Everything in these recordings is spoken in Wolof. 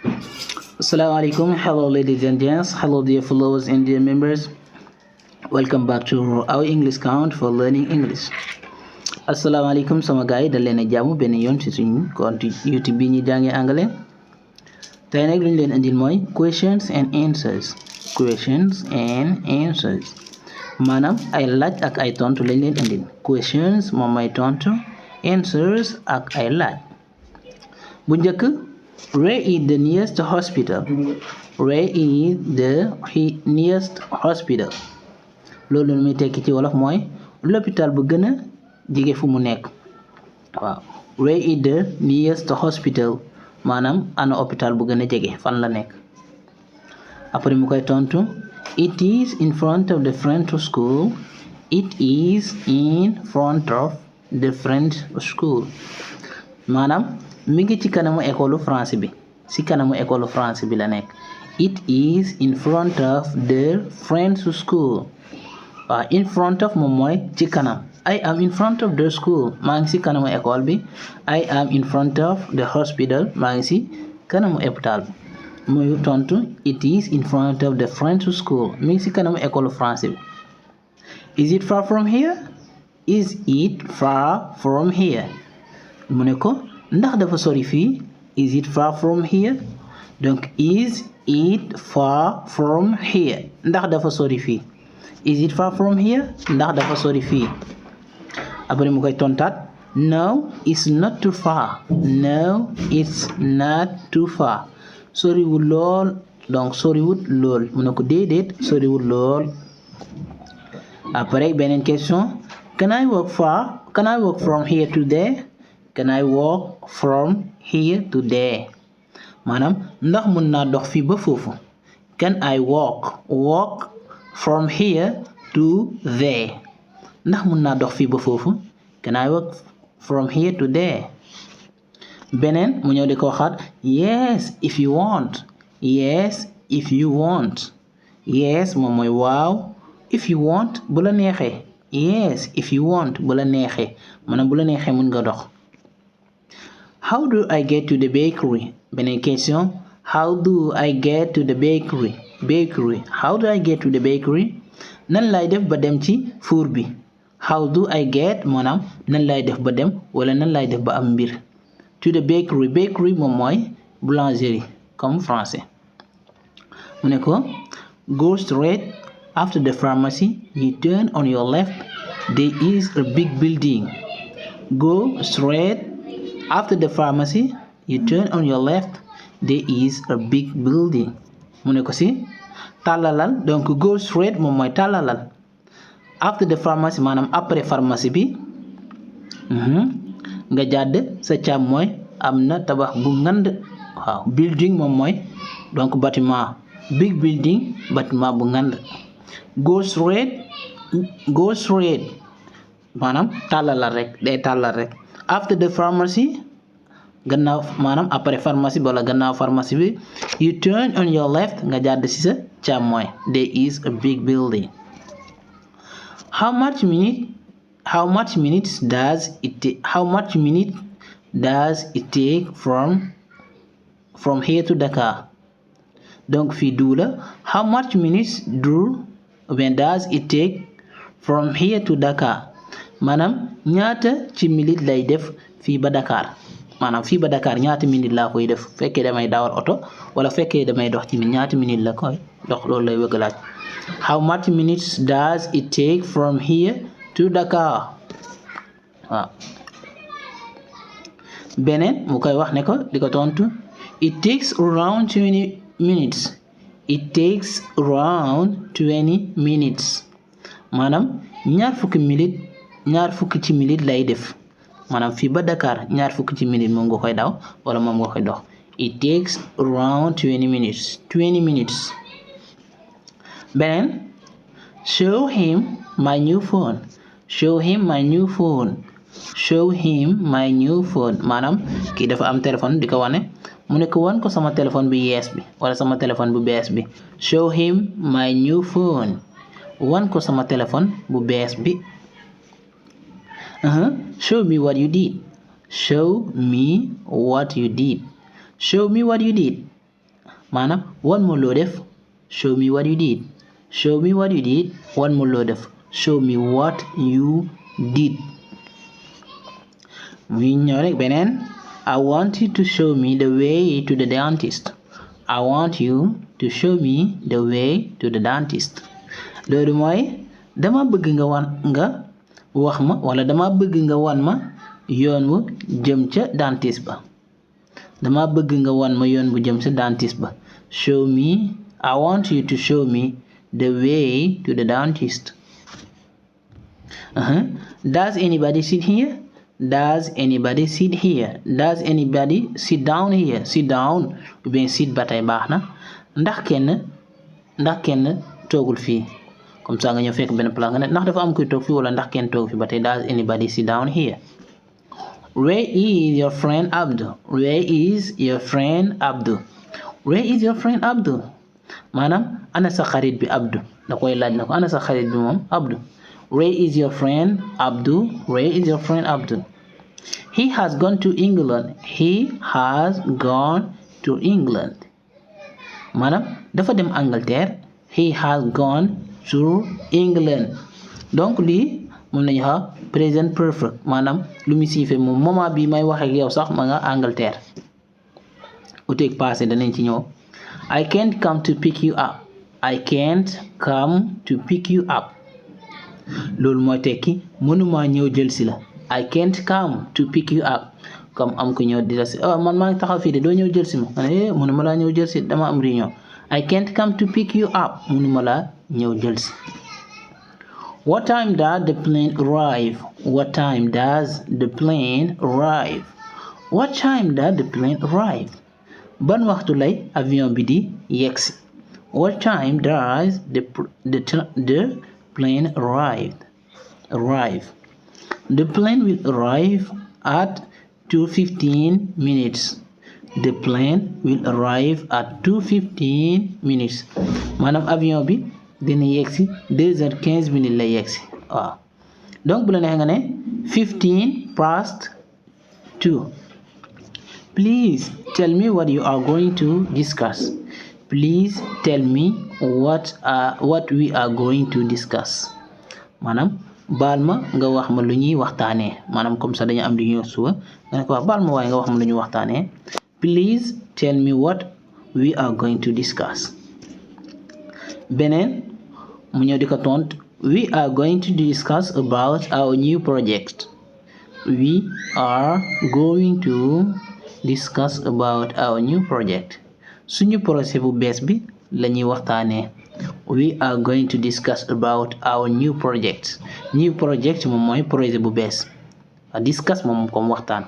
Assalamu alaikum. Hello, ladies and gents. Hello, dear followers and dear members. Welcome back to our English count for learning English. Assalamu alaikum sama gars yi dal leen a jàmm benn yoon ci suñu compte YouTube bi ñu jàngee anglais tey nag lu ñu leen andil mooy questions and answers maanaam ay laaj ak ay tontu lañ leen andil questions moom mooy tontu answers ak ay laaj bu njëkk where is the nearest hospital loolu muy tekki ci wolof mooy l'hôpital bu gën a jege fu mu nekk waaw where is the nearest hospital maanaam ana hôpital bu gën a jege fan la nekk après mu koy tontu it is in front of the French school maanaam mi ngi ci kanamu école français bi la nekk it is in front of the French school waaw in front of moom mooy ci kanam I am in front of the school maa ngi ci kanamu école bi I am in front of the hospital maa ngi ci kanamu hôpital bi muy tontu it is in front of the French school mi ngi ci kanamu école français bi is it far from here mu ne ko ndax dafa sori fii is it far from here donc is it far from here ndax dafa sori fii is it far from here ndax dafa sori fii après mu koy tontaat no it's not too far soriwul lool donc soriwul lool mu ne ko déedéet soriwul lool après beneen question can I walk from here to there maanaam ndax mën naa dox fii ba foofu can I walk from here to there ndax mën naa dox fii ba foofu can I walk from here to there beneen mu ñëw di ko waxaat yes if you want yes moom mooy waaw if you want bu la neexee yes if you want bu la neexee maanaam bu la neexee mën nga dox how do I get to the bakery beneen question how do I get to the bakery nan lay def ba dem ci four bi how do I get maanaam nan lay def ba dem wala nan lay def ba am mbir to the bakery moom mooy boulangerie comme français mu ne ko go straight after the pharmacy you turn on your left there is a big building go straight after the pharmacy you turn on your left there is a big building mu ne ko si tàllalal donc go straight moom mooy tàllalal after the pharmacy maanaam après pharmacie bi nga jàdd sa càmmooñ am na tabax bu ngand waaw building moom mooy donc bâtiment big building bâtiment bu ngand go straight maanaam tàllalal rek day tàllal rek after the pharmacy gannaaw maanaam après pharmacie wala gannaaw pharmacie bi you turn on your left nga jàdd ci sa càmmooñ there is a big building how much minutes does it take from here to Dakar donc fii du la how much minutes does it take from here to Dakar maanaam ñaata ci minute lay def fii ba Dakar maanaam fii ba Dakar ñaata minute laa koy def fekkee damay dawal oto wala fekkee damay dox ci ñaata minute la koy dox loolu lay bëgg laaj how much minutes does it take from here to Dakar waaw beneen mu koy wax ne ko di ko tontu it takes around 20 minutes maanaam ñaar fukki ci minute lay def maanaam fii ba Dakar ñaar fukki ci minute moom nga koy daw wala moom nga koy dox it takes around 20 minutes beneen show him my new phone maanaam kii dafa am téléphone di ko wane mu ne ko wan ko sama téléphone bu yees bi wala sama téléphone bu bees bi show him my new phone wan ko sama téléphone bu bees bi show me what you did maanaam wan ma loo def show me what you did show me what you did wan ma loo def show me what you did muy ñëw rek beneen I want you to show me the way to the dentist I want you to show me the way to the dentist loolu mooy dama bëgg nga wax ma wala dama bëgg nga wan ma yoon wu jëm ca dentiste ba dama bëgg nga wan ma yoon bu jëm ca dentiste ba show me I want you to show me the way to the dentist Does anybody sit here? Does anybody sit here? Does anybody sit down here? Sit down ou bien sit ba tey baax na ndax kenn toogul fii comme ça nga ñëw fekk benn place nga ne ndax dafa am kuy toog fii wala ndax kenn toog fii ba tey does anybody sit down here? Where is your friend Abdul? Where is your friend Abdul? Where is your friend Abdul? maanaam ana sa xarit bi Abdul da koy laaj na ko ana sa xarit bi moom Abdul Where is your friend Abdul? Where is your friend Abdul? He has gone to England. He has gone to England. maanaam dafa dem Angleterre. He has gone to England. donc lii moom lañu wax present perfect maanaam lu mu siife moom moment bi may wax ak yow sax ma nga Angleterre. uteeg passé danañ ci ñëw. I can't come to pick you up. I can't come to pick you up. loolu mooy tekki mënuma ñëw jël si la I can't come to pick you up comme am ko ñëw di la si man maa ngi taxaw fii de doo ñëw jël si ma mënuma laa ñëw jël si dama am réunion I can't come to pick you up mënuma laa ñëw jël si What time does the plane arrive? What time does the plane arrive? What time does the plane arrive? ban waxtu lay avion bi di yegsi What time does the plane arrive? The plane will arrive at 2:15 minutes. The plane will arrive at 2:15 minutes. maanaam avion bi dina yegsi 2h15 lay yegsi waaw donc bu la neexee nga ne 2:15. Please tell me what you are going to discuss. Please tell me what we are going to discuss. maanaam baal ma nga wax ma lu ñuy waxtaanee maanaam comme ça dañu am di ñëw suba nga ne ko wax baal ma waaye nga wax ma lu ñuy waxtaanee. Please tell me what we are going to discuss. beneen mu ñëw di ko tontu we are going to discuss about our new project. We are going to discuss about our new project. suñu projet bu bees bi la ñuy waxtaanee. We are going to discuss about our new project. New project moom mooy projet bu bees. Discuss moom comme waxtaan.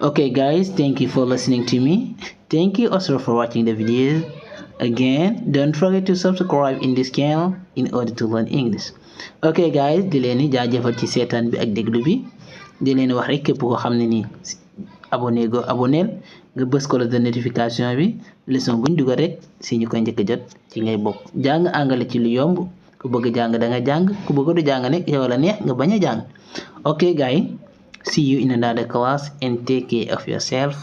Okay guys, thank you for listening to me. Thank you also for watching the video. Again, don't forget to subscribe in this channel in order to learn English. Okay guys, di leen jaajëfal ci seetaan bi ak déglu bi. di leen wax rek képp koo xam ne nii aboneel nga bës ko de notification bi leçon buñ dugal rek si ñu koy njëkk jot ci ngay bokk jàng anglais ci lu yomb ku bëgg jàng da nga jàng ku bëgg du jàng nekk yow la neex nga bañ a jàng okay guys, see you in another class and take care of yourself.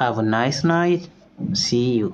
Have a nice night. See you.